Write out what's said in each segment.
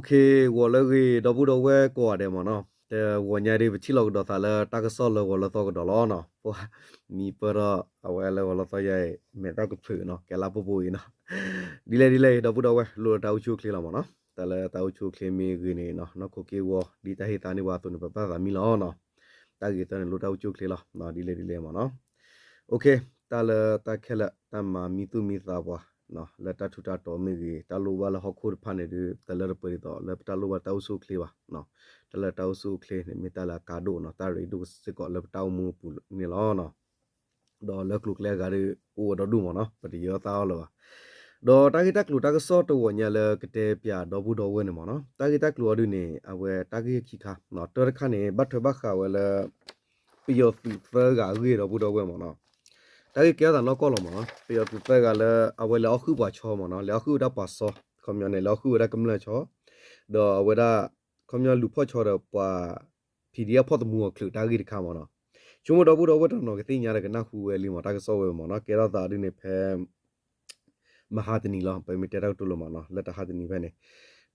ဂီၤလၢအဂ့ၤ ဒီပုၢ်ဒီဝဲၢ်ကိးဂၤဒဲးမ့ၢ်နီၤ, တဂီၤညါဒ်ပထံၣ်လိာ်ကဒီးသးလၢတၢ်ကစီၣ်လၢဂီၤလၢသီကဒီးလီၤနီၤ, ပှၤမံပၢၢ်ထီၣ်အဝဲလၢဂီၤလၢသီယါအံၤ မဲာ်တၢ်ကဖျုးနီၤ ကဲလၢပှဲၤပှဲၤအံၤနီၤ, ဒ်လဲၣ်ဒ်လဲၣ် ဒီပုၢ်ဒီဝဲၢ် လိၣ်လၢတၢ်အိၣ်ဆူၣ်အိၣ်ချ့လီၤမ့ၢ်နီၤ, တၢ်လၢတၢ်အိၣ်ဆူၣ်အိၣ်ချ့မ့ၢ်ဂ့ၤန့ၣ်နီၤ နီၢ်ခိက့ဝီ ဒ်တၢ်ဟ့ၣ်သါန့ၢ်ပှၤအသိးန့ၣ် ပဘၣ်သးမံလီၤနီၤ, တၢ်ဂ့ၤသၢန့ၣ် လိၣ်တၢ်အိၣ်ဆူၣ်အိၣ်ချ့လီၤ, ဒ်လဲၣ်ဒ်လဲၣ်မ့ၢ်နီၤ တၢ်လၢတၢ်ခဲလၢာ် တၢ်မၤမံသူၣ်မံသးပှၤ လၢတၢ်ထူးတၢ်တီၤမ့ၢ်ဂ့ၤ တၢ်လိၣ်ဘၣ်လၢဟီၣ်ခိၣ်တဖၣ်န့ၣ်ဒုး တလၢတပှဲၤဒ်သိး လၢပတၢ်လိၣ်ဘၣ်တၢ်အိၣ်ဆူၣ်အိၣ်ချ့ဘၣ်, တၢ်လၢတၢ်အိၣ်ဆူၣ်အိၣ်ချ့န့ၣ် မ့ၢ်တၢ်လၢအကါဒိၣ်နီၤ တၢ်ရ့ဒိၣ်စ့ၢ်ကီးလၢပတၢ်အိၣ်မူအပူၤန့ၣ်လီၤ. ဒီးလၢကျိၤကျဲအဂၤဒုး အိၣ်ဝဲဒီဒူၣ်မ့ၢ်နီၤ ပတယၢၤသးအီၤလၢၤဘၣ်, ဒီးတၢ်ဂ့ၢ်တၢ်ကျိၤတၢ်ကစီၣ်တဂီၤညါလၢကတဲပၠးဒီပုၢ်ဒီဝဲၢ်န့ၣ်မ့ၢ်နီၤ တၢ်ဂ့ၢ်တၢ်ကျိၤအီၤဒုးန့ၣ် အဝဲတၢ်ဂ့ၢ်ခံခါ, တၢတခါန့ၣ် ဘၣ်ထွဲဘၣ်ဃးဝဲလၢ ပယီၤသုးသၢဂၤအဂ့ၢ်ဒီပုၢ်ဒီဝဲၢ်မ့ၢ်နီၤ, တၢ်ဂ့ၢ်ကဲထီၣ်သးနီၢ်ကီၢ်လီၤမ့ၢ်နီၤ ပယီၤသုးသၢဂၤလၢ အဝဲလဲၤအီၣ်ဃုာ်ပှၤဆီမ့ၢ်နီၤ လဲၤအီၣ်ဃုာ်ဝဲဒၣ်ပှၤစီ ခီပညီန့ၣ် လဲၤအီၣ်ဃုာ်ဝဲဒၣ်ကမျၢၢ်ဆီ, ဒီးအဝဲဒၣ် ခီပညီလူၤဖီၣ်ဆီဒီးပှၤ PDF ဖီၣ်သမူအီၤချုးတၢ်ဂ့ၢ်တခါမ့ၢ်နီၤ, ဆိကမိၣ်ဒီပုၢ်ဒီဝဲၢ်တနီၤကသ့ၣ်ညါဒီးကနၢ်ဟူဝဲလံမ့ၢ် တၢ်ကစီၣ်ဝဲမ့ၢ်နီၤ ကဲထီၣ်သးဒ်န့ၣ် ဖဲ မဟါတနံၤလီၤ ပမ့ၢ်တဲတၢ်ကတိၤလၢမ့ၢ်နီၤ လၢတဟါတနံၤဖဲန့ၣ်,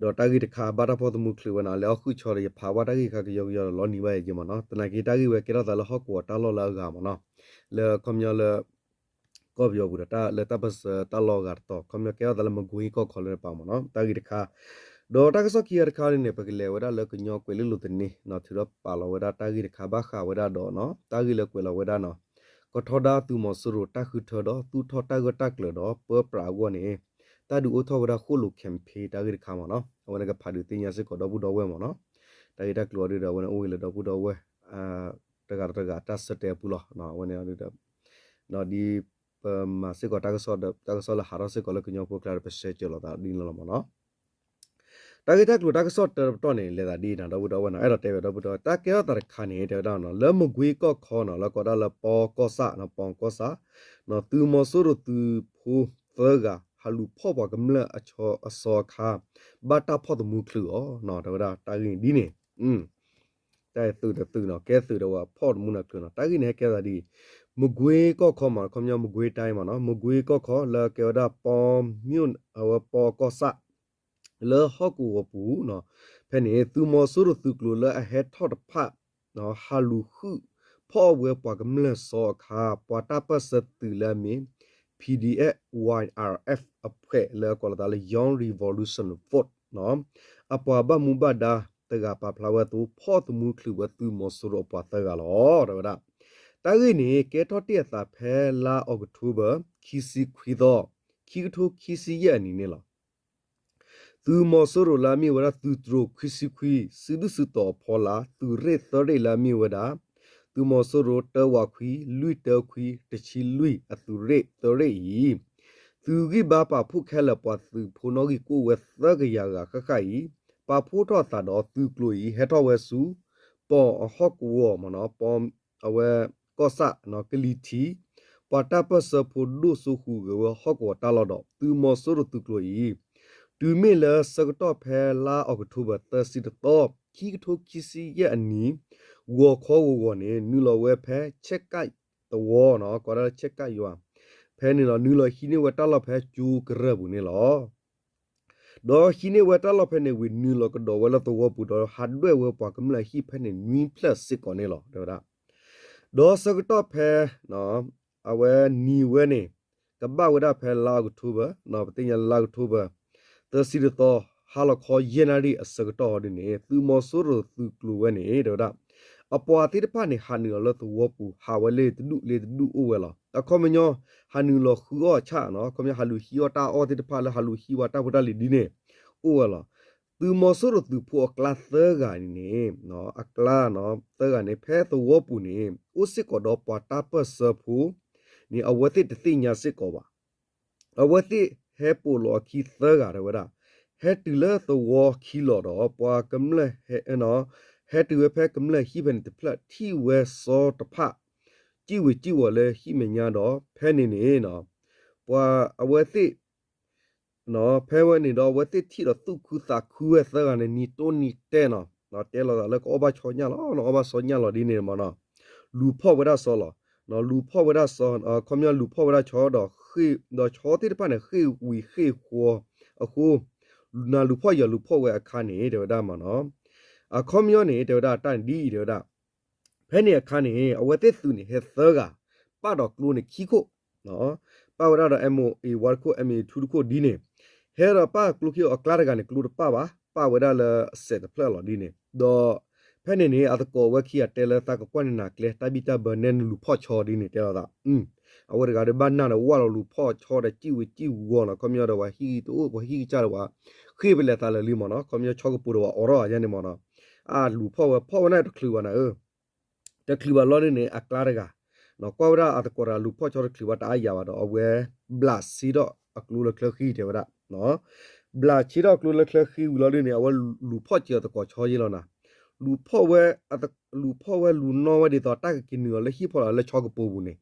ဒီးတၢ်ဂ့ၢ်တခါဘၣ်တၢ်ဖီၣ်သမူချုးဝဲနီၤ လဲၤအီၣ်ဃုာ်ဆီဒီးယဖးဘၣ်တၢ်ဂ့ၢ်တခါကယီကယီဒီးလီၤနံၤဘၣ်ယဲမ့ၢ်နီၤ သနာ်က့တၢ်ဂ့ၢ်ဝဲကဲထီၣ်သးလၢဟီၣ်ကဝီၤတၢ်လီၢ်လၢအဂၤမ့ၢ်နီၤ, လၢခီပညီလၢ ကီၢ်ပယီၤပူၤဒီးတၢ်လၢတၢ်ပၢၢ်ဆၢတၢ်လီၢ်အဂၤတတီၤ ခီပညီကဲထီၣ်သးလၢမကွ့ကီၢ်ခီလၢတပၤမ့ၢ်နီၤ တၢ်ဂ့ၢ်တခါ, ဒီးတၢ်ကစီၣ်ခံဂၤတခါန့ၣ် ပကလဲၤဝဲဒၣ်လၢကညီကွဲၤလ့လိၤသန့ၤနီၤ ထုးထီၣ်ပာ်လီၤဝဲဒၣ်တၢ်ဂ့ၢ်တခါဘၣ်ဃးဝဲဒၣ်ဒီးနီၤ တၢ်ဂ့ၢ်လၢကွဲးလီၤဝဲဒၣ်နီၤ ကထီဒါသုးမီၤစိရိၤတၢ်ဃုထၢဒီး သူၣ်ထီၣ်တၢ်ဂၢၢ်တၢ်ကျၢၤဒီးပၢပြးအဂီၢ်န့ၣ် တၢ်ဒုးအိၣ်ထီၣ်ဝဲဒၣ်ဃိၣ်လိာ် campaign တၢ်ဂ့ၢ်တခါမ့ၢ်နီၤ အဝဲန့ၣ်ကဖးဒုးသ့ၣ်ညါစ့ၢ်ကီးဒီပုၢ်ဒီဝဲၢ်မ့ၢ်နီၤ, တၢ်ဂ့ၢ်တၢ်ကျိၤအီၤဒုးဒီးအဝဲန့ၣ်အိၣ်ဂ့ၤလၢဒီပုၢ်ဒီဝဲၢ် တဂၤဒီးတဂၤတၢ်ဆၢတဲာ်အပူၤလီၤ အဝဲန့ၣ်ဒ်ပမၤစ့ၢ်ကီးတၢ်ကစီၣ်ဒီး တၢ်ကစီၣ်လၢဟးထီၣ်စ့ၢ်ကီးလၢကညီဖိကျါဒီး ပဆဲးစၢၤလိာ်သးဒ်န့ၣ်လီၤမ့ၢ်နီၤ, တၢ်ဂ့ၢ်တၢ်ကျိၤတၢ်ကစီၣ်တၢတပတီၢ်န့ၣ် လဲၤသးဒ်အံၤနီၤ ဒီပုၢ်ဒီဝဲၢ်နီၤ အဲၣ်ဒိးတဲဝဲဒီပုၢ်ဒီဝဲၢ် တၢ်ကဲထီၣ်သးတခါန့ၣ် တဲဝဲဒၣ်နီၤ လၢမကွ့ကီၢ်ခီနီၤ လၢကိးဒၣ်လၢပီကီၢ်ဆၣ်နီၤ ပီကီၢ်ဆၣ် သုးမီၤစိရိၤသုးဖိသၢဂၤ ဟးလူၤဖီၣ်ပှၤကမျၢၢ်အဆီအစီအခါ ဘၣ်တၢ်ဖီၣ်သမူချုးအီၤနီၤ တဲဝဲဒၣ်တၢ်ဂ့ၢ်ဒ်န့ၣ် တၢ်သုးတသုးနီၤ ကဲသုးဒီးဝဲဖီၣ်သမူနၤချုးနီၤ တၢ်ဂ့ၢ်န့ၣ်ဟဲကဲသးဒ်အံၤ, မကွ့ကီၢ်ခီမ့ၢ် ခီပညီမကွ့တၢ်မ့ၢ်နီၤ မကွ့ကီၢ်ခီလၢကဲဝဲဒၣ်ပီမ့ၣ် အဝဲပီကီၢ်ဆၣ် လၢဟီၣ်ကဝီၤပူၤနီၤ ဖဲန့ၣ် သုးမီၤစိရိၤသုးကျိၤလၢအဟဲထီၣ်တဖၣ် ဟးလူၤဃုာ်ဖီၣ်ဝဲပှၤကမျၢၢ်စီအခါ ပှၤတၢ်ပၢၢ်ဆၢသုးလၢအမ့ၢ် PDF Y R F အဖှဲးလၢအကိးလီၤသးလၢ Young Revolution Force နီၤ အပှၤဘၣ်မူဘၣ်ဒါတဂၤပာ်ဖျါဝဲအသိး ဖီၣ်သမူချုးဝဲသုးမီၤစိရိၤအပှၤသၢဂၤလီၤ တဲဝဲဒၣ်. တၢ်ဂ့ၢ်န့ၣ် ကဲထီၣ်တ့ၢ်အသးဖဲလါအီးကထိဘၢၣ် ခံဆံခွံသီ ခံကထိခံဆံယဲၢ်အနံၤန့ၣ်လီၤ. သုးမီၤစိရိၤလၢအမ့ၢ်ဝဲဒၣ်သုးတြိၤခွံဆံခွံ စုဒုၣ်စုတီၤအဖီလာ် သုးရ့ၣ်သၢရ့ၣ်လၢအမ့ၢ်ဝဲဒၣ် သုးမီၤစိရိၤတၢဝးခွံ လွံၢ်တၢခွံ တဆံလွံၢ် အသုးရ့ၣ်သၢရ့ၣ်အံၤ သုးဂံၢ်ဘါပာ်ဖှိၣ်ခဲလၢာ်ပှၤသုးဖိနီၣ်ဂံၢ်ကအိၣ်ဝဲသၢကယၤဂၤဃၣ်ဃၣ်အံၤ ပာ်ဖှိၣ်ထီၣ်အသးဒီးသုးကျိၤအံၤ ဟဲထီၣ်ဝဲဆူ ပီအဟီၣ်ကဝီၤမ့ၢ်နီၤ ပီ အဝဲ ကီၢ်ဆၣ် ကလံၤထံး ပှၤတၢ်ပၢၢ်ဆၢဖိဒိၣ်စိဃုာ်ဂဲၤဝဲဟီၣ်ကဝီၤတၢ်လီၢ်ဒီး သုးမီၤစိရိၤသုးကျိၤအံၤ တုၤမ့ၢ်လၢဆၢကတီၢ်ဖဲလါအီးကထိဘၢၣ် သၢဆံတသီ ခံကထိခံဆံယဲၢ်အနံၤ ဂီၤခီဂီၤဂီၤန့ၣ် နုာ်လီၤဝဲဖဲ ဆဲးကၣ်သဝီနီၤ ကိးဒၣ်လၢဆဲးကၣ်ယွၤ ဖဲန့ၣ်လီၤ နုာ်လီၤဟံးန့ၢ်ဝဲတၢ်လီၢ်ဖဲကၠိကရၢၢ်ပူၤန့ၣ်လီၤ. ဒီးဟံးန့ၢ်ဝဲတၢ်လီၢ်ဖဲန့ၣ်ဝံၤ နုာ်လီၤကဒီးဝဲလၢသဝီပူၤဒီး ဟးဒွဲၣ်ဝဲပှၤကမျၢၢ်အဟံၣ်ဖဲန့ၣ်နွံဖျၢၣ်စ့ၢ်ကီးန့ၣ်လီၤ တဲဝဲဒၣ်. ဒီးဆၢကတီၢ်ဖဲ အဝဲနံၤဝဲန့ၣ် ကဘၣ်ဝဲဒၣ်ဖဲလါအီးကထိဘၢၣ် ပသ့ၣ်ညါလၢလါအီးကထိဘၢၣ် သၢဆံတသီ ဟါလီၤခီယဲၢ်နၣ်ရံၣ်အဆၢကတီၢ်ဒ်န့ၣ် သုးမီၤစိရိၤသုးကျိၤဝဲန့ၣ် တဲဝဲဒၣ် အပှၤသ့ၣ်တဖၣ်န့ၣ် ဟးနုာ်လီၤလၢသဝီပူၤ ဟးဝဲလၢတဒူၣ်လၢတဒူၣ်အိၣ်ဝဲလီၤ. အခီပညီ ဟးနုာ်လီၤဃုအီၣ်အဆၣ် ခီပညီဟးလူၤဟံးအီၣ်တၢ်အီၣ်သ့ၣ်တဖၣ်လၢဟးလူၤဟံးဝဲတၢ်ဖိတၢ်လံၤဒ်န့ၣ် အိၣ်ဝဲလီၤ. သုးမီၤစိရိၤသုးဖိအကျါသၢဂၤန့ၣ် အကျါသၢဂၤန့ၣ် ဖဲသဝီပူၤန့ၣ် အိၣ်စ့ၢ်ကီးဒီးပှၤတၢ်ပၢၢ်ဆၢဖိန့ၣ် အဝဲသ့ၣ်တသ့ၣ်ညါစ့ၢ်ကီးဘၣ် အဝဲသ့ၣ်ဟဲပိာ်လီၤအခံသၢဂၤတဲဝဲဒၣ် ဟဲတုၤလၢသဝီခံလီၤဒီး ပှၤကမျၢၢ်ဟဲ ဟဲတုၤဝဲဖဲကမျၢၢ်ဟံၣ်ဖဲန့ၣ်တဖျၢၣ် ထံၣ်ဝဲစီတဖၣ် စံၣ်ဝံၤစံၣ်ဝီၤလၢဟံၣ်မဲာ်ညါဒီး ဖဲန့ၣ်န့ၣ် ပှၤအဝဲသ့ၣ် ဖဲဝဲန့ၣ်ဒီး အဝဲသ့ၣ်ထံၣ်ဒီးသူၣ်ခုသးခုဝဲသၢဂၤန့ၣ် နံၤတိၢ်နံၤတဲနီၤ တဲလိာ်သးလၢကအီၣ်ဘၣ်ဆီညၣ်လီၤ အီၣ်ဘၣ်ဆီညၣ်လီၤဒ်န့ၣ်မ့ၢ်နီၤ လူၤဖီၣ်ဝဲဒၣ်စီလီၤ လူၤဖီၣ်ဝဲဒၣ်စီ ခီပညီလူၤဖီၣ်ဝဲဒၣ်ဆီဒီး ဒီးဆီသ့ၣ်တဖၣ်န့ၣ် ဃ့ၢ်ဝံၤဃ့ၢ်ဃီအဃိ နၤလူၤဖီၣ်ယီၤလူၤဖီၣ်ဝဲအခါန့ၣ် တဲဝဲဒၣ်မ့ၢ်နီၤ, အခီပညီန့ၣ် တဲဝဲဒၣ်တၢ်န့ၣ်ဒ်အံၤ တဲဝဲဒၣ် ဖဲန့ၣ်အခါန့ၣ် အဝဲသ့ၣ်သုးန့ၣ်ဟဲသၢဂၤ, ပာ်ဒီးကျိန့ၣ်ခံခိၣ်, ပာ်ဝဲဒၣ်ဒီး MOA one တခိၣ် MOA two တခိၣ်ဒ်န့ၣ်, ဟဲဒီးပာ်ကျိခံအကျါတဂၤန့ၣ် ကျိတပာ်ဘၣ်, ပာ်ဝဲဒၣ်လၢအစဲးတဖျၢၣ်လီၤဒ်န့ၣ်, ဒီးဖဲန့ၣ်န့ၣ် အသကိးဝဲခံဂၤတဲလၢသးကကွၢ်န့ၢ်နၤကျဲ တၢ်ဘံၣ်တၢ်ဘၢနဲနလူၤဖီၣ်ဆီဒ်န့ၣ် တဲလီၤသး အဝဲတဂၤဒီးဘၣ်နၢ်ဒီးဝၢ်လီၤလူၤဖီၣ်ဆီဒီးစံၣ်ဝဲစံၣ်ဝီၤနီၤ, ခီပညီဒီးပှၤဟံၣ်တအိၣ် ပှၤဟံၣ်ကစၢ်ဒီး ပှၤဃ့ၢ်ပလဲၤသးလၢာ်လံမ့ၢ်နီၤ, ခီပညီဆီကပိၤဒီးပှၤအိးထီၣ်ယါန့ၣ်မ့ၢ်နီၤ, အလူၤဖီၣ်ဝဲဖီၣ်ဝဲန့ၣ်တချုးဘၣ်နၤဧၢ တချုးဘၣ်လီၤဒ်န့ၣ် အကျါတဂၤ, ကွၢ်ဝဲဒၣ်အသကိးတဂၤလူၤဖီၣ်ဆီတချုးဘၣ်တအါယၤဘၣ်ဒီး အဝဲဘျးဆ့ထီၣ်အကျိလၢချၢဃံတဲဝဲဒၣ် ဘျးဆ့ထီၣ်အကျိလၢချၢဃံဝံၤလီၤဒ်န့ၣ် အဝဲလူၤဖီၣ်စၢၤအသကိးဆီယ့လီၤနၤ, လူၤဖီၣ်ဝဲ လူၤဖီၣ်ဝဲလူၤနီၣ်ဝဲဒ်သိးတၢ်ကက့ၤနုာ်အီၤလၢဟံၣ်ဖီလာ်လၢဆီကပိၤပူၤန့ၣ်,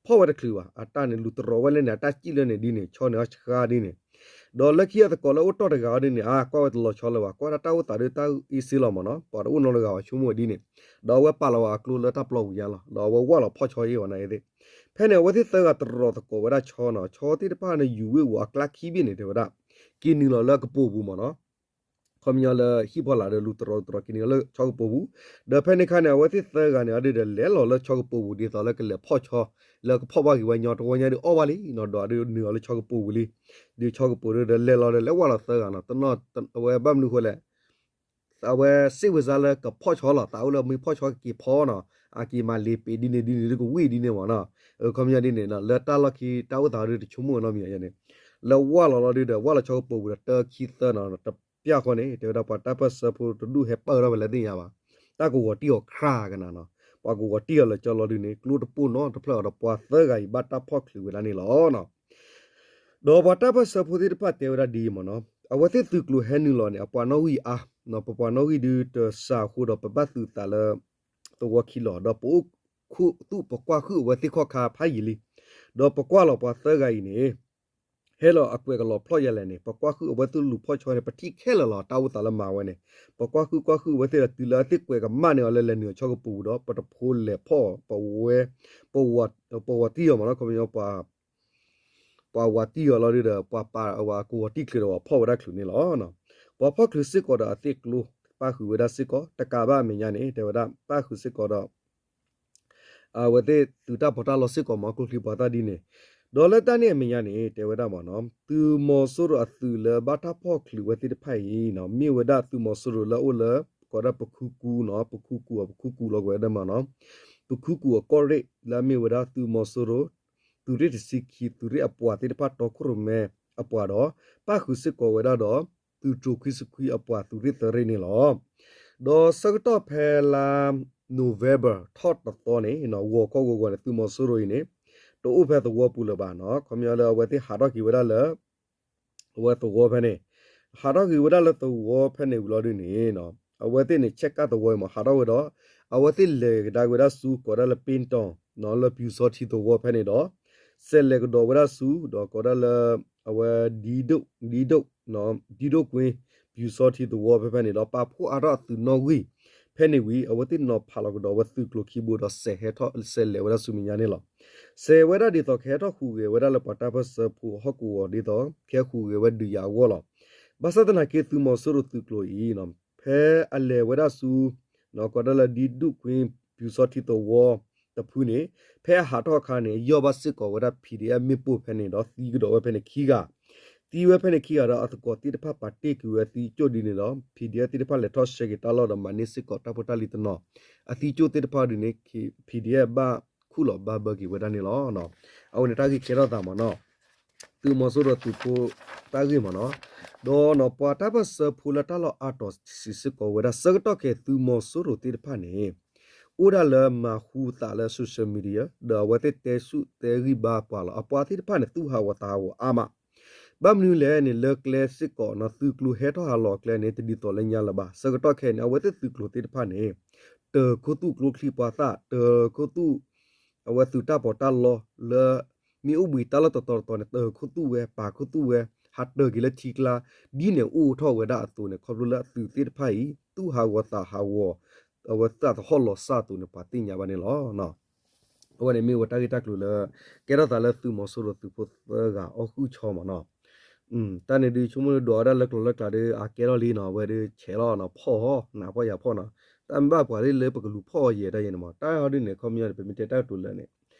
ဖီၣ်ဝဲတချုးဘၣ် အတၢ်န့ၣ်လူၤတရီၤဝဲလၢန့ၣ် အတၢ်စံၣ်လၢန့ၣ်ဒ်န့ၣ် ဆီန့ၣ်အီၣ်ဆှါဒ်န့ၣ်, ဒီးလၢခံအသကိးလၢအိၣ်တီၢ်တဂၤအီၤဒ်န့ၣ် အါကွၢ်ဝဲတလီၤဆီလၢၤဘၣ် ကွၢ်ဒၣ်တၢ်အိၣ်သးဒီးတၢ်အ့စ့လီၤမ့ၢ်နီၤ, ပှၤတအိၣ်နီတဂၤဘၣ်ဆိကမိၣ်ဝဲဒ်န့ၣ်, ဒီးအဝဲပာ်လီၤဝဲအကျိလၢတၢ်ပျီပူၤယါလီၤ ဒီးအဝဲဝၢ်လီၤဖီၣ်ဆီအ့ၣ်ဝဲနၤအ့ၣ်သ့ၣ်, ဖဲန့ၣ်အဝဲသ့ၣ်သၢဂၤတရီၤသကိးဝဲဒၣ်ဆီနီၤ, ဆီသ့ၣ်တဖၣ်န့ၣ်ယူၤဝ့ၢ်ဝီၤအကျါခံဘ့ၣ်န့ၣ် တဲဝဲဒၣ် က့ၤနုာ်လီၤလၢကပိၤပူၤမ့ၢ်နီၤ ခီပညီလၢဟံၣ်ဖီလာ်ဒီးလူၤတရီၤတရီၤက့ၤနုာ်လီၤလၢဆီကပိၤပူၤ, ဒီးဖဲန့ၣ်ခါန့ၣ် အဝဲသ့ၣ်သၢဂၤန့ၣ် အဒုးဒီးလဲၤလီၤလၢဆီကပိၤပူၤဒ်သိးလၢကလဲၤဖီၣ်ဆီ, လၢကဖီၣ်ဘၣ်က့ၤဝဲညီတဝီညါဒုးအီၣ်ဘၣ်လံနီၤ, ဒီးအဒုးနုာ်လီၤလၢဆီကပိၤပူၤလံ, ဒုးဆီကပိၤဒုးဒီးလဲၤလီၤဒီးလဲၤဝၢ်လီၤသၢဂၤနီၤ, တနီၤ အဝဲစ့ၢ်ဝဲစါလၢကဖီၣ်ဆီလီၤ, သးအိၣ်လၢမ့ၢ်ဖီၣ်ဆီကက့ၤဖီနီၤ, အက့ၤမၤလ့ၤပ့ၤဒ်န့ၣ်ဒ်န့ၣ်ဒုးကဝံၣ်ဒ်န့ၣ်မ့ၢ်နီၤ, ခီပညီဒ်န့ၣ် လၢတၢ်လီၢ်ခံတၢ်အိၣ်သးဒုးတဆိကမိၣ်နီတမံၤန့ၣ်, လၢဝၢ်လီၤလီၤဒုးဒီး ဝၢ်လီၤဆီကပိၤပူၤဒီးတၢခံသၢနီၤ, တပျၢ်ဃီန့ၣ် တဲဝဲဒၣ်ပှၤတၢ်ပၢၢ်ဆၢဖိတဒူၣ်ဟဲပၢၢ်ထီၣ်ဝဲလၢသ့ၣ်ညါဘၣ်, တၢ်ကဝီၤတံၢ်အီၤခရၣ်ကနၤနီၤ, ပှၤကဝီၤတံၢ်အီၤလၢကၠီလီၤဒုးန့ၣ် ကျိတပိၢ်နီတဖျၢၣ်အီၤဒီးပှၤသၢဂၤအံၤဘၣ်တၢ်ဖီၣ်ချုးဝဲဒၣ်န့ၣ်လီၤ. ဒီးပှၤတၢ်ပၢၢ်ဆၢဖိသ့ၣ်တဖၣ်တဲဝဲဒၣ်ဒ်အံၤမ့ၢ်နီၤ, အဝဲသ့ၣ်သုးကျိၤဟဲနုာ်လီၤန့ၣ် အပှၤနီၣ်ဂံၢ်အါ, ပပှၤနီၣ်ဂံၢ်ဒုးတစှၤအဃိဒီး ပဘၣ်သုးသးလၢသဝီခံလီၤ, ဒီးပအိၣ်ခူသူၣ်ပကွၢ်ဃုာ်အဝဲသ့ၣ်ခီၣ်ခါဖးယံာ်လံ, ဒီးပကွၢ်လီၤပှၤသၢဂၤအံၤန့ၣ် ဟဲလီၤအကွဲးကလီၤဖျီၣ်ယဲလဲၣ်န့ၣ် ပကွၢ်ဃုာ်အဝဲသ့ၣ်လူၤဖီၣ်ဆီန့ၣ် ပထံၣ်ခဲလၢာ်လီၤ တၢ်အိၣ်သးလၢမၤဝဲန့ၣ်, ပကွၢ်ဃုာ်ကွၢ်ဃုာ်အဝဲသ့ၣ်ဒီးတုၤလၢအသ့ၣ်ကွဲးကမၣ်န့ၢ်အီၤလၢလဲၤနုာ်အီၤဆီကပိၤပူၤဒီး ပတဖိလဲၤဖီၣ်ပဝဲ, ပဝီၤတံၢ်အီၤမ့ၢ်နီၤ, ခီပညီ ပှၤဝၤတံၢ်အီၤလီၤဒုးဒီး ပှၤဝၤတံၢ်ချုးဒီးပှၤဖီၣ်ဝဲဒၣ်ချုးန့ၣ်လီၤ. ပှၤဖီၣ်ချုးစ့ၢ်ကီးဒီးအသ့ၣ်ကျိ ပၣ်ဃုာ်ဝဲဒၣ်စ့ၢ်ကီး တကးဘၣ်အမဲာ်ညါန့ၣ် တဲဝဲဒၣ် ပၣ်ဃုာ်စ့ၢ်ကီးဒီး အဝဲသ့ၣ်သုးတၢ်ပီးတၢ်လီစ့ၢ်ကီးမ့ၢ် ကျိချံပှၤသၣ်ဒ်န့ၣ်, ဒီးလၢတၢ်န့ၣ်အမဲာ်ညါန့ၣ် တဲဝဲဒၣ်မ့ၢ်နီၤ သုးမီၤစိရိၤအသုးလၢဘၣ်တၢ်ဖီၣ်ချုးဝဲသ့ၣ်တဖၣ်အံၤ မ့ၢ်ဝဲဒၣ်သုးမီၤစိရိၤလၢအအိၣ်လၢ ကိးဒၣ်ပခူကူနီၤ ပခူကူအပခူကူလီၤကွဲးဒၣ်မ့ၢ်နီၤ ပခူကူအကီၢ်ရ့ၣ် လၢအမ့ၢ်ဝဲဒၣ်သုးမီၤစိရိၤ သုးရ့ၣ်တဆံခံ သုးရ့ၣ်အပှၤသ့ၣ်တဖၣ်တီခိၣ်ရိၣ်မဲအပှၤဒီး ပၣ်ဃုာ်စ့ၢ်ကီးဝဲဒၣ်ဒီး သုးတြိၤခွံဆံခွံအပှၤသုးရ့ၣ်သၢရ့ၣ်န့ၣ်လီၤ. ဒီးဆၢကတီၢ်ဖဲလါ November ထီၣ်တသီန့ၣ် ဂီၤခီဂီၤဂီၤန့ၣ် သုးမီၤစိရိၤအံၤန့ၣ် တအိၣ်ဖဲသဝီပူၤလၢၤဘၣ်နီၤ ခီပညီလၢအဝဲသ့ၣ်ဟးထီၣ်က့ၤဝဲဒၣ်လၢ အဝဲသဝီဖဲန့ၣ် ဟးထီၣ်က့ၤဝဲဒၣ်လၢသဝီဖဲန့ၣ်ဝံၤလီၤဒုးန့ၣ် အဝဲသ့ၣ်န့ၣ် ဆဲးကၣ်သဝီအံၤမ့ၢ် ဟးထီၣ်ဝဲဒီး အဝဲသ့ၣ်လဲၤကဒါက့ၤဝဲဒၣ်ဆူ ကိးဒၣ်လၢပ့ၣ်တီၤ လၢပျူစောထီးသဝီဖဲန့ၣ်ဒီး စဲးလဲၤကဒီးဝဲဒၣ်ဆူ ဒီးကိးဒၣ်လၢ အဝဲ ဒံဒိၣ် ဒံဒိၣ် ဒံဒိၣ်ကွ့ ပျူစောထီးသဝီဖဲဖဲန့ၣ်ဒီး ပာ်ဖှိၣ်အါထီၣ်အသုးနီၣ်ဂံၢ် ဖဲန့ၣ်ဝံၤ အဝဲသ့ၣ်နီၤဖးလီၤကဒီးဝဲသုးကျိၤခံဘိဒီး စဲးဟဲထီၣ် စဲးလဲၤဝဲဒၣ်ဆူမဲာ်ညါန့ၣ်လီၤ. စဲးဝဲဒၣ်ဒ်သိးကဟဲထီၣ်ဟူးဂဲၤဝဲဒၣ်လၢပှၤတၢ်ပၢၢ်ဆၢဖိဟီၣ်ကဝီၤဒ်သိး ကဟဲဟူးဂဲၤဝဲဒုးယၤအဂီၢ်လီၤ. ဘၣ်ဆၣ်သနာ်က့သုးမီၤစိရိၤသုးကျိၤအံၤ ဖဲအလဲၤဝဲဒၣ်ဆူ ကိးဒၣ်လၢဒံဒိၣ်ကွ့ ပျူစောထီးသဝီတဖုန့ၣ် ဖဲအဟးထီၣ်အခါန့ၣ် ယီၢ်ဘၣ်စ့ၢ်ကီးဝဲဒၣ် PDF မ့ၣ်ပိၢ်ဖဲန့ၣ်ဒီးသံကဒီးဝဲဖဲန့ၣ်ခံဂၤ သံဝဲဖဲန့ၣ်ခံဂၤဒီး အသကိးသ့ၣ်တဖၣ်ပာ်တ့ၢ်ကွံာ်ဝဲသံကၠိၣ်ဒ်န့ၣ်ဒီး PDF သ့ၣ်တဖၣ်လဲၤထီၣ်ဆှဲက့ၤတၢ်လီၢ်ဒီးမၤန့ၢ်စ့ၢ်ကီးတၢ်ဖိတၢ်လံၤတနီၤ အသံကၠိၣ်သ့ၣ်တဖၣ်ဒ်န့ၣ် PDF ဘၣ်ခူၣ်လီၤဘၣ်ဘၢက့ၤဝဲဒၣ်န့ၣ်လီၤ. အဝဲန့ၣ်တၢ်ဂ့ၢ်ကဲထီၣ်သးမ့ၢ်နီၤ သုးမီၤစိရိၤသုးဖိတၢ်ဂ့ၢ်မ့ၢ်နီၤ ဒီးပှၤတၢ်ပၢၢ်ဆၢဖိလၢတၢ်လီၢ်အါတီၤစံးစ့ၢ်ကီးဝဲဒၣ် ဆၢကတီၢ်ခဲအံၤသုးမီၤစိရိၤသ့ၣ်တဖၣ်န့ၣ် အိၣ်ဒၣ်လၢမၤဟူသးလၢ social media ဒီးအဝဲသ့ၣ်တဲဆူၣ်တဲဂံၢ်ဘါပှၤလီၤ. အပှၤသ့ၣ်တဖၣ်န့ၣ် သူၣ်ဟးဂီၤသးဟးဂီၤအါမး ဘၣ်မနုၤလဲၣ်န့ၣ် လၢကျဲစ့ၢ်ကီးနီၤ သုးကျိၤဟဲထီၣ်ဟးလီၤအကျဲန့ၣ် တဒ်သိးလၢညါလၢၤဘၣ်. ဆၢကတီၢ်ခဲအံၤန့ၣ် အဝဲသ့ၣ်သုးကျိၤသ့ၣ်တဖၣ်န့ၣ် တၢၤခိၣ်သူၣ်ကျိချံပှၤသၣ် တၢၤခိၣ်သူၣ် အဝဲသုးတၢ်ပီးတၢ်လီလၢ မ့ၣ်အူဘှံးတၢ်လီၢ်တတီၤတတီၤန့ၣ် တၢၤခိၣ်သူၣ်ဝဲ ပာ်ခိၣ်သူၣ်ဝဲ ဟးတၢၤက့ၤလၢထံကျါ ဒ်န့ၣ်အိၣ်ထီၣ်ဝဲဒၣ်အသိးန့ၣ် ခီဖျိလၢအသုးသ့ၣ်တဖၣ်အံၤ သူၣ်ဟးဂီၤသးဟးဂီၤ အဝဲသးသဟီၣ်လီၤစၢ်အသိးန့ၣ် ပှၤသ့ၣ်ညါဘၣ်န့ၣ်လီၤ. အဝဲန့ၣ်မ့ၢ်ဝဲတၢ်ဂ့ၢ်တၢ်ကျိၤလၢ ကဲထီၣ်သးလၢသုးမီၤစိရိၤသုးဖိသၢဂၤအီၣ်ဃုာ်ဆီမ့ၢ်နီၤ. တၢ်န့ၣ်ဒုးဆိကမိၣ်ဒိးဝဲဒၣ်လၢကျိၤလၢကျါဒီး အကဲထီၣ်လံနီၤ, အဝဲဒုးဆဲးလီၤနီၤ, ဖီၣ်ဟီ နးဖီၣ်ယၤဖီၣ်နီၤ, တၢ်မ့ၢ်ဘၣ်ပှၤလၢလၢပကလူၤဖီၣ်အီၤယဲၢ်တၢ်ယဲၢ်န့ၣ်မး, တၢ်ဟီဒုးန့ၣ် ခီပညီန့ၣ် ပမ့ၢ်တဲတၢ်ကတိၤလၢာ်န့ၣ်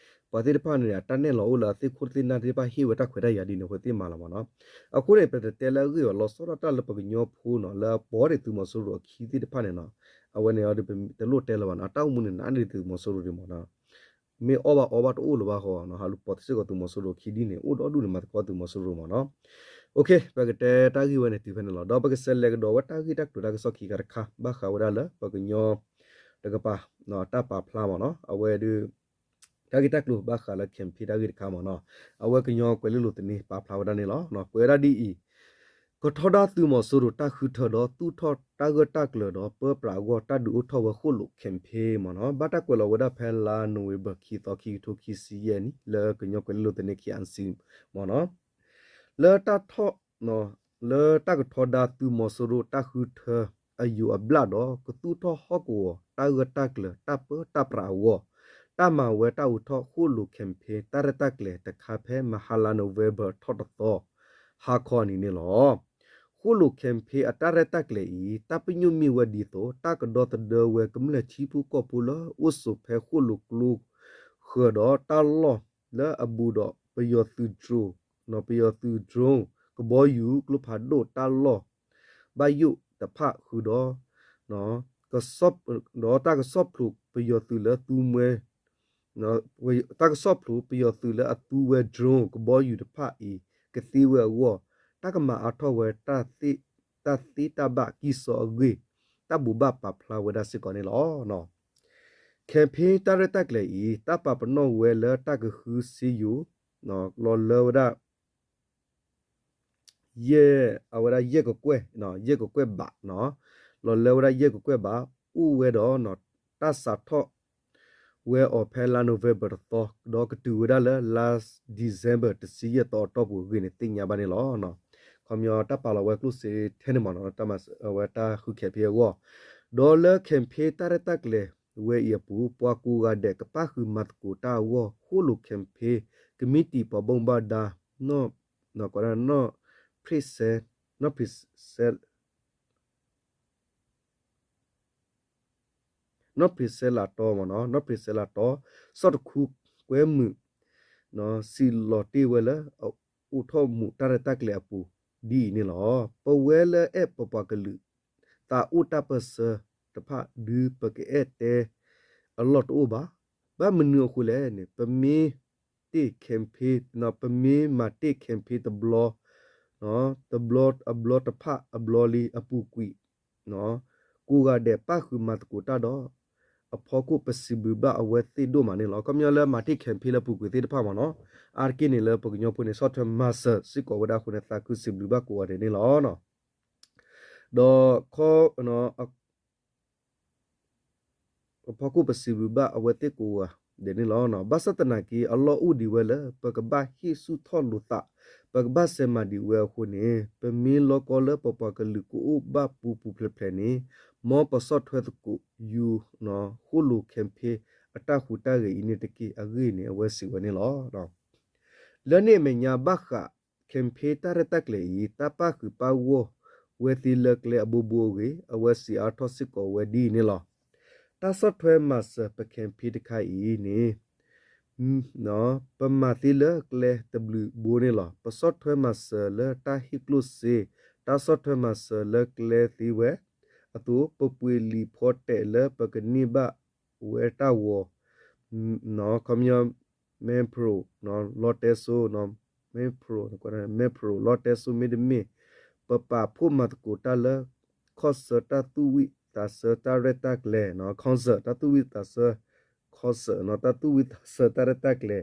ပှၤသ့ၣ်တဖၣ်န့ၣ် အတၢ်နဲၣ်လီၤအိၣ်လၢအသ့ၣ်ခိၣ်သ့ၣ်နၢ်သ့ၣ်တဖၣ်ဟ့ၣ်ဝဲတၢ်ခွဲးတၢ်ယာ်ဒ်န့ၣ် အဃိသ့ၣ်မၤလီၤမးနီၤ. အဃိန့ၣ် ပတတဲလၢအဂ့ၢ်အီၤ လီၤဆီဒၣ်တၢ်လၢပကညီဖိနီၤ လၢအပိာ်ဒံးသုးမီၤစိရိၤအခံသ့ၣ်တဖၣ်န့ၣ်နီၤ, အဝဲန့ၣ်ဒီး တလိၣ်တဲလၢၤဘၣ်နီၤ, အတၢ်အိၣ်မူန့ၣ် နးဒံးသုးမီၤစိရိၤဒံးမးနီၤ. မ့ၢ်အီၣ်ဘၣ်အီဘၣ်တအိၣ်လၢၤဘၣ်ဃီနီၤ, ဟးလူၤပိာ်စ့ၢ်ကီးသုးမီၤစိရိၤခံဒ်န့ၣ် အိၣ်ဒီဒူၣ်န့ၣ် မၤသကိးသုးမီၤစိရိၤမးနီၤ. ပကတဲတၢ်ဂ့ၢ်ဝဲန့ၣ်တုၤဖဲန့ၣ်လီၤ. ဒီးပကဆဲးလဲၤကဒီးဝဲတၢ်ဂ့ၢ်တၢ်ကတိၤတၢ်ကစီၣ်ခံခါတခါ ဘၣ်ဃးဝဲဒၣ်လၢပကညီတကပၤ တၢ်ပာ်ဖျါမးနီၤ, အဝဲဒုး တၢ်ဂ့ၢ်တၢ်ကျိၤဘၣ်ဃးလၢ campaign တၢ်ဂ့ၢ်တခါမးနီၤ, အဝဲကညီကွဲၤလ့လိၤသန့ပာ်ဖျါဝဲဒၣ်န့ၣ်လီၤ. ကွဲးဝဲဒၣ်ဒ်အံၤ, ကထီဒါသုးမီၤစိရိၤတၢ်ဃုထၢဒီး သူၣ်ထီၣ်တၢ်ဂၢၢ်တၢ်ကျၢၤဒီး ပၢပြးအဂီၢ် တၢ်ဒုးအိၣ်ထီၣ်ဝဲဃိၣ်လိာ် campaign မးနီၤ, ဘၣ်တၢ်ကွဲးလီၤဝဲဒၣ်ဖဲလါ November ခံသီ ခံကထိခံဆံယဲၢ်နံၣ် လၢကညီကွဲၤလ့လိၤသန့ KNC မးနီၤ, လၢတၢ်ထီၣ် လၢတၢ်ကထီဒါသုးမီၤစိရိၤတၢ်ဃုထၢအယိာ်အဘျၣ်ဒီး ကသူၣ်ထီၣ်ဟီၣ်ကဝီၤတၢ်ဂၢၢ်တၢ်ကျၢၤ တၢ်ပၢတၢ်ပြးအဂီၢ်, တၢ်မၤဝဲတၢ်အိးထီၣ်ဃိၣ်လိာ် campaign တၢ်ရဲၣ်တၢ်ကျဲၤတခါဖဲမဟါလါ November ထီၣ်တသီ ဟါခီအနံၤန့ၣ်လီၤ. ဃိၣ်လိာ် campaign အတၢ်ရဲၣ်တၢ်ကျဲၤအံၤ တၢ်ပညိၣ်မ့ၢ်ဝဲဒ်သိး တၢ်ကဒီသဒၢဝဲကမျၢၢ်ထံဖိကီၢ်ဖိလၢအိၣ်ဆိးဖဲဃိၣ်လိာ်ကျိ ဃၢၤဒီးတၢ်လီၢ်လၢအဘူးဒီးပယီၤသုး drone ပယီၤသုး drone ကဘီယူၤကျိဖးဒိၣ်တၢ်လီၢ် ဘၣ်ယိၣ်တဖၣ်ဃုာ်ဒီး ဒီးတၢ်ကဆီၣ်ဖျိးပယီၤသုးလၢသူဝဲ တၢ်ကဆီၣ်ဖျိးပယီၤသုးလၢအသူဝဲ drone ကဘီယူၤတဖၣ်အံၤ ကသ့ဝဲအဂီၢ်, တၢ်ကမၤအါထီၣ်ဝဲ တၢ်သ့တၢ်ဘၣ်ကံၢ်စီအဂ့ၢ် တၢ်ဘိးဘၣ်ပာ်ဖျါဝဲဒၣ်စ့ၢ်ကီးန့ၣ်လီၤ. campaign တၢ်ရဲၣ်တၢ်ကျဲၤအံၤ တၢ်ပာ်ပနီၣ်ဝဲလၢတၢ်ကဃုစ့ယိၤ လီၤလၢဝဲဒၣ် ယဲၢ် အဝဲဒၣ်ယဲၢ်ကကွဲၢ်, ယဲၢ်ကကွဲၢ်ဘး, လီၤလၢဝဲဒၣ်ယဲၢ်ကကွဲၢ်ဘး အိၣ်ဝဲဒီး တၢ်စးထီၣ်ဝဲအီၤဖဲလါ November တသီ ဒီးကတုၤဝဲဒၣ်လၢလါ December တဆံယဲၢ်သီအတီၢ်ပူၤအဂ့ၢ်န့ၣ် သ့ၣ်ညါဘၣ်န့ၣ်လီၤ. ခီပညီတၢ်ပာ်လီၤဝဲကျိၣ်စ့ထဲန့ၣ်မးနီၤ, တၢ်မၤအဝဲတၢ်ဃု campaign အဂီၢ်, ဒီးလၢ campaign တၢ်ရဲၣ်တၢ်ကျဲၤဝဲအံၤအပူၤ ပှၤကိးဂၤဒဲးကပၣ်ဃုာ်မၤသကိးတၢ်အဂီၢ် ဃိၣ်လိာ် campaign ကမံးတံာ်ပှၤဘၣ်မူဘၣ်ဒါ နီၢ်ဖရံးစဲ နီၢ်ဖရံးစဲ နီၢ်ဖရံးစဲလးတီမးနီၤ, နီၢ်ဖရံးစဲလးတီ စီၣ်တခူကွဲမုာ် စံးလီၤတ့ၢ်ဝဲလၢ အအိးထီၣ်မူးတၢ်ရဲၣ်တၢ်ကျဲၤအပူၤ ဒ်အံၤန့ၣ်လီၤ. ပဝဲလၢအဲၣ်ပပှၤကလုာ် သးအိၣ်တၢ်ပၢၢ်ဆၢတဖၣ် ဒုးပကအဲၣ်တဲအလီၢ်တအိၣ်ဘၣ်. ဘၣ်မနုၤအဃိလဲၣ်န့ၣ် ပမ့ၢ်တ့ၢ် campaign ပမ့ၢ်မၤတ့ၢ် campaign တဘျီ တဘျီအဘျီတဖၣ်အဘျီလံအပူၤကွံာ် ကိးဂၤဒဲးပၣ်ဃုာ်မၤသကိးတၢ်ဒီး အဖီခိၣ်ပစံးဘျုးဘၣ်အဝဲသ့ၣ်ဒိၣ်မးန့ၣ်လီၤ. ခီပညီလၢမၤတ့ၢ် campaign လၢပူၤကွံာ်သ့ၣ်တဖၣ်မးနီၤ, အါတက့ၢ်န့ၣ်လၢပကညီဖိန့ၣ် ဆီၣ်ထွဲမၤစၢၤစ့ၢ်ကီးဝဲဒၣ်အဃိန့ၣ် သးခုစံးဘျုးဘၣ်ကိးဂၤဒဲးန့ၣ်လီၤ. ဒီးခီ အဖီခိၣ်ပစံးဘျုးဘၣ်အဝဲသ့ၣ်ကိးဂၤဒဲးန့ၣ်လီၤ. ဘၣ်ဆၣ်သနာ်က့ အလီၢ်အိၣ်ဒံးဝဲလၢ ပကဘၣ်ဟ့ၣ်ဆူၣ်ထီၣ်လိာ်သး, ပကဘၣ်စဲးမၤဒံးဝဲအဃိန့ၣ် ပမ့ၢ်လီကီလၢပပှၤကလုာ်ကအိၣ်ဘၣ်ပူၤပူၤဖျဲးဖျဲးန့ၣ် မ်ပဆီၣ်ထွဲသကိးယူၤ ဃိၣ်လိာ် campaign အတၢ်ဟူးတၢ်ဂဲၤအံၤန့ၣ်တက့ၢ်အဂ့ၢ်န့ၣ် အဝဲစံးဝဲန့ၣ်လီၤ. လၢန့ၣ်အမဲာ်ညါဘၣ်ဃး campaign တၢ်ရဲၣ်တၢ်ကျဲၤအံၤ တၢ်ပၣ်ဃုာ်ပၣ်ဂီၢ်ဝဲသ့လၢကျဲအဘိဘိအဂ့ၢ် အဝဲစံးအါထီၣ်စ့ၢ်ကီးဝဲဒ်အံၤန့ၣ်လီၤ. တၢ်ဆီၣ်ထွဲမၤစၢၤပ campaign တခါအံၤန့ၣ် ပမၤသ့လၢကျဲတဘျုးဘိန့ၣ်လီၤ. ပဆီၣ်ထွဲမၤစၢၤလၢတၢ်ဟ့ၣ်ကျိၣ်စ့, တၢ်ဆီၣ်ထွဲမၤစၢၤလၢကျဲသ့ဝဲအသိး ပပှ့ၤလံာ်ဖီတဲာ်လၢပကန့ၢ်ဘၣ်ဝဲတၢ်ဂီၤ ခီပညီ မဲၣ်ပြိး လီတဲစိ မဲၣ်ပြိး မဲၣ်ပြိး လီတဲစိ မ့တမ့ၢ် ပပာ်ဖှိၣ်မၤသကိးတၢ်လၢ ခီၣ်ဆၢ တၢ်သူၣ်ဝံၣ်သးဆၢတၢ်ရဲၣ်တၢ်ကျဲၤ concert တၢ်သူၣ်ဝံၣ်သးဆၢ concert တၢ်သူၣ်ဝံၣ်သးဆၢတၢ်ရဲၣ်တၢ်ကျဲၤ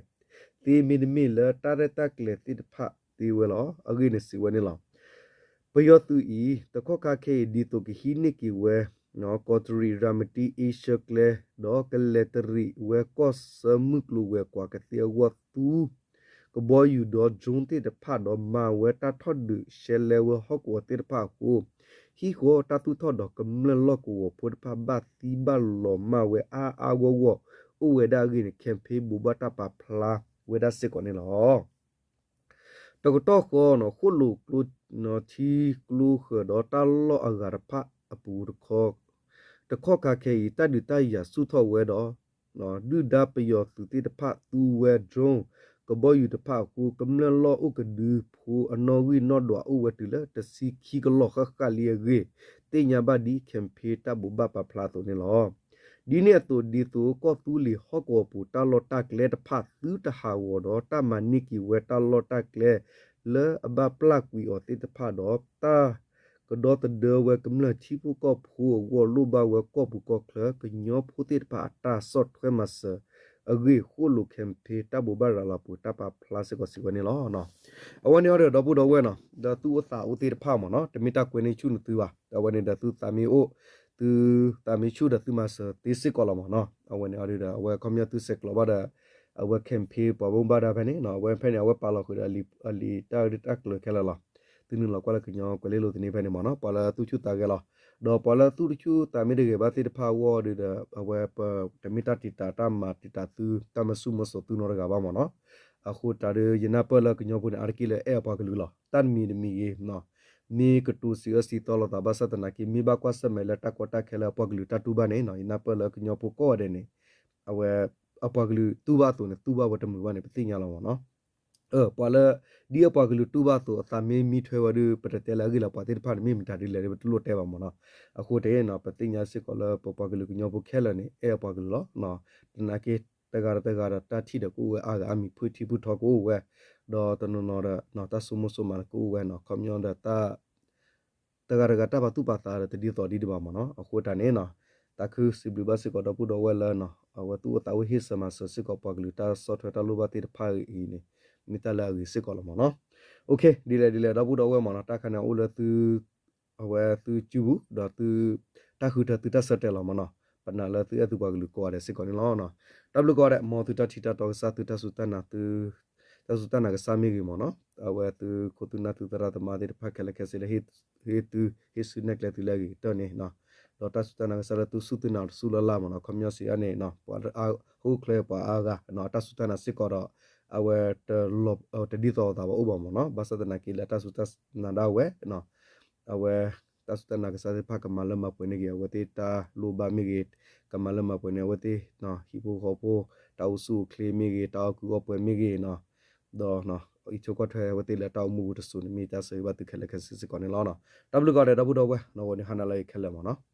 သ့ မ့တမ့ၢ်လၢတၢ်ရဲၣ်တၢ်ကျဲၤသ့ၣ်တဖၣ်သ့ဝဲလီၤ. အဂ့ၢ်န့ၣ်စံးဝဲန့ၣ်လီၤ. ပယီၤသုးအံၤ တခီခါခဲအံၤ ဒ်သိးကဟံးန့ၢ်က့ၤဝဲ ကီးတရံး ရၤမတံ အ့ရှၢၣ်ကျဲ ဒီးကလဲၤတရံးဝဲကီၢ်ဆၢမုၢ်ကျိၤဝဲၤကွာ်ကသ့အဂီၢ်သူ ကဘီယူၤဒီး drone သ့ၣ်တဖၣ်ဒီး မၤဝဲတၢ်ထီၣ်ဒုးရှဲလဲဝဲဟီၣ်ကဝီၤသ့ၣ်တဖၣ်အဃိ ဟံၣ်ဃီတၢ်သူၣ်ထီၣ်ဒီးကမျၢၢ်လီၢ်ကဝီၤဖိတဖၣ်ဘၣ်သံဘၣ်လီၤမၢ်ဝဲအါအါဂီၢ်ဂီၢ် အိၣ်ဝဲဒၣ်အဂ့ၢ်န့ၣ် campaign ဘိးဘၣ်တၢ်ပာ်ဖျါဝဲဒၣ်စ့ၢ်ကီးန့ၣ်လီၤ. တကတီၢ်ဃီ ဃိၣ်လိာ်ကျိ ထံကျိဃၢၤဒီးတၢ်လီၢ်အဂၤတဖၣ်အပူၤတခီ တခီခါခဲအံၤ တၢ်ဒုးတၢ်ယၤဆူၣ်ထီၣ်ဝဲဒီး ဒုၣ်ဒါပယီၤသုးသ့ၣ်တဖၣ်သူဝဲ drone ကဘီယူၤတဖၣ်အဃိ ကမျၢၢ်လီၢ်အိၣ်ကဒုဖိအနီၣ်ဂံၢ်နီၣ်ဒွးအိၣ်ဝဲတုၤလၢတဆံခံကလီၢ်ဃၣ်ဃၣ်လံအဂ့ၢ် သ့ၣ်ညါဘၣ်ဒ် campaign တၢ်ဘိးဘၣ်ပာ်ဖျါအသိးန့ၣ်လီၤ. ဒ်န့ၣ်အသိး ဒ်သိးကီၢ်သူလ့ၤဟီၣ်ကဝီၤပူၤ တၢ်လီၢ်တၢ်ကျဲတဖၣ်သုတဟးဂီၤဒီး တၢ်မၤန့ၢ်က့ၤဝဲတၢ်လီၢ်တၢ်ကျဲ လၢအဘၣ်ပျၢ်ကွံာ်အီၤသ့ၣ်တဖၣ်ဒီး တၢ်ကဒီသဒၢဝဲကမျၢၢ်ထံဖိကီၢ်ဖိအဂီၢ် လိၣ်ဘၣ်ဝဲကီၢ်ပူၤကီၢ်ချၢ ကညီဖိသ့ၣ်တဖၣ်အတၢ်ဆီၣ်ထွဲမၤစၢၤအဂ့ၢ် ဃိၣ်လိာ် campaign တၢ်ဘိးဘၣ်ရၤလီၤပူၤ တၢ်ပာ်ဖျါစ့ၢ်ကီးစံးဝဲန့ၣ်လီၤ. အဝဲန့ၣ်အီၤဒီး ဒီပုၢ်ဒီဝဲၢ်နီၤ ဒီးသုအိၣ်သးအိၣ်သ့ၣ်တဖၣ်မ့ၢ်နီၤ တမ့ၢ်တၢ်ကွဲန့ၢ်ဆူၣ်နသုဘၣ်. အဝဲန့ၣ်ဒီးသုသးမ့ၢ်အိၣ် သုသးမ့ၢ်ဆူၣ်ဒီးသုမၤစၢၤသ့စ့ၢ်ကီးလီၤမ့ၢ်နီၤ. အဝဲန့ၣ်အီၤဒီး အဝဲခီပညီသုဆဲးကျိးဘၣ်ဒီး အဝဲ campaign ပှၤဘိးဘၣ်ဒါဖဲန့ၣ်နီၤ အဝဲဖဲန့ၣ် အဝဲပာ်လီၤဃုာ်ဒီးအလံာ်တၢ်အၢတၢ်ကျၢၤခဲလၢာ်လီၤ. သုနုာ်လီၤကွၢ်လၢကညီကွဲၤလ့လိၤသန့ဖဲန့ၣ်မ့ၢ်နီၤ ပှၤလၢသူၣ်ဆူၣ်သးဂဲၤလီၤ. ဒီးပှၤလၢသူၣ်တဆူၣ်သးမ့ၢ်တဂဲၤဘၣ်သ့ၣ်တဖၣ်အဂီၢ်ဒီး အဝဲပတမ့ၢ်တၢ်တံာ်တာ်တၢ်မၤတံာ်တာ်သု တၢ်မၤဆူၣ်မၤစိးသုနီတဂၤဘၣ်မ့ၢ်နီၤ. အဃိတၢ်ဒီး ယနၢ်ပၢၢ်လၢကညီဖိန့ၣ် အါတက့ၢ်လၢအဲၣ်အပှၤကလုာ်လီၤ. တၢ်တမံၤတမံၤဂ့ၤ မ့ၢ်ကတိၤစံးအၢစံးသီလိာ်သးဘၣ်ဆၣ်သနာ်က့ မ့ၢ်ဘၣ်ကွၢ်ဆၢၣ်မဲာ်လၢတၢ်ကီတၢ်ခဲလၢအပှၤကလုာ်တၢ်တူၢ်ဘၣ်န့ၣ် ယနၢ်ပၢၢ်လၢကညီဖိကိးဂၤဒဲးန့ၣ် အဝဲ အပှၤကလုာ်တူၢ်ဘၣ်အသိးန့ၣ် တူၢ်ဘၣ်ဝဲတမုာ်ဘၣ်န့ၣ် ပသ့ၣ်ညါလီၤမ့ၢ်နီၤ. ပှၤလၢ ဒ်အပှၤကလုာ်တူၢ်ဘၣ်အသိး အသးမ့ၢ်မံထွဲဝဲဒီး ပတတဲလၢအဂ့ၢ်လၢပှၤသ့ၣ်တဖၣ်န့ၣ် မ့ၢ်မတၤဒ်လဲၣ်ဒီး ပတလိၣ်တဲဘၣ်မ့ၢ်နီၤ. အဃိတ့ၢ်နီၤ ပသ့ၣ်ညါစ့ၢ်ကီးလၢပပှၤကလုာ်ကညီဖိခဲလၢာ်န့ၣ် အဲၣ်အပှၤကလုာ်လီၤ. သနာ်က့ တဂၤဒီးတဂၤဒီးတၢ်ထံၣ်ဒီးကအိၣ်ဝဲအါဂၤ အါမံၤဖုၣ်ထံဖုၣ်ထီကအိၣ်ဝဲ ဒီးတနီၤနီၤဒီး တၢ်ဆိကမိၣ်ဆိကမးဒီးကအိၣ်ဝဲနီၤ ခီပညီဒီး တဂၤတဂၤ တၢ်ပာ်သူၣ်ပာ်သးဒီးတဒ်သိးဒ်ဒံးဘၣ်မ့ၢ်နီၤ. အဃိတၢ်န့ၣ်နီၤ သးခုစံးဘျုးဘၣ်စ့ၢ်ကီးဒီပုၢ်ဒီဝဲၢ်လၢ အဝဲသူၣ်အိၣ်သးအိၣ်ဟ့ၣ်ဆၢမၤစၢၤစ့ၢ်ကီးပှၤကလုာ်တၢ်ဆီၣ်ထွဲတၢ်လိၣ်ဘၣ်သ့ၣ်တဖၣ်အံၤန့ၣ် မ့ၢ်တၢ်လၢအဂ့ၤစ့ၢ်ကီးလီၤမ့ၢ်နီၤ. ဒ်လဲၣ်ဒ်လဲၣ် ဒီပုၢ်ဒီဝဲၢ်မ့ၢ်နီၤ တၢ်ခါန့ၣ်အိၣ်လၢသု အဝဲသုစုပူၤ ဒီးသု တၢ်ဃုထၢသုတၢ်ဆၢတဲာ်လီၤမ့ၢ်နီၤ. ပနာ်လၢသုအဲၣ်သုပှၤကလုာ်ကိးဂၤဒဲးစ့ၢ်ကီးန့ၣ်လီၤ. တၢ်ဘျုးကိးဂၤဒဲး မ်သုတၢ်ထံၣ်တၢ်တီကစၢ် သုတၢ်စူၢ်တၢ်နာ် တၢ်စူၢ်တၢ်နာ်ကစၢ်မ့ၢ်ဂ့ၤမ့ၢ်နီၤ အဝဲသုခိၣ်သုနၢ်သုသရၣ်သမါသ့ၣ်တဖၣ်ခဲလၢာ်ခဲဆ့လၢ ဟ့ၣ်သု ဟ့ၣ်ဆူၣ်နဲၣ်ကျဲသုလၢအဂ့ၤကတၢၢ်န့ၣ် ဒီးတၢ်စူၢ်တၢ်နာ်ကစၢ်လၢသုစူၢ်သုနာ်တစူၢ်လၢ်လၢ်မ့ၢ်နီၤ ခီပညီစံးအါန့ၣ် ပှၤဟီၣ်ခိၣ်ချၢပှၤအါဂၤ အတၢ်စူၢ်တၢ်နာ်စ့ၢ်ကီးဒီး အဝဲ တဒ်သိးအသးဘၣ်အိၣ်ဘၣ်မ့ၢ်နီၤ ဘၣ်ဆၣ်သနာ်က့လၢတၢ်စူၢ်တၢ်နာ်ဒၣ်ဝဲ အဝဲ တၢ်စူၢ်တၢ်နာ်ကစၢ်သ့ၣ်တဖၣ်ကမၤလၢမၤပှဲၤန့ၢ်က့ၤ အဝဲသ့ၣ်တၢ်လိၣ်ဘၣ်မ့ၢ်ဂ့ၤ ကမၤလၢမၤပှဲၤန့ၢ် အဝဲသ့ၣ် ဟံၣ်ဖိဃီဖိ တၢ်အိၣ်ဆူၣ်အိၣ်ချ့မ့ၢ်ဂ့ၤ တၢ်အီၣ်ကုၢ်အီၣ်ပှဲၤမ့ၢ်ဂ့ၤ ဒီး အံးဆိကွၢ်ထွဲအဝဲသ့ၣ်လၢတၢ်အိၣ်မူပူၤတစိၤန့ၣ် မ့ၢ်တၢ်ဆၢဂ့ၤဘၣ်သုခဲလၢာ်ခဲဆ့စ့ၢ်ကီးန့ၣ်လီၤ. တၢ်ဘျုးကိးဂၤဒဲး ဒီပုၢ်ဒီဝဲၢ် ဂီၤန့ၣ်ဟါနၤလၢအဂ့ၤခဲလၢာ်မ့ၢ်နီၤ.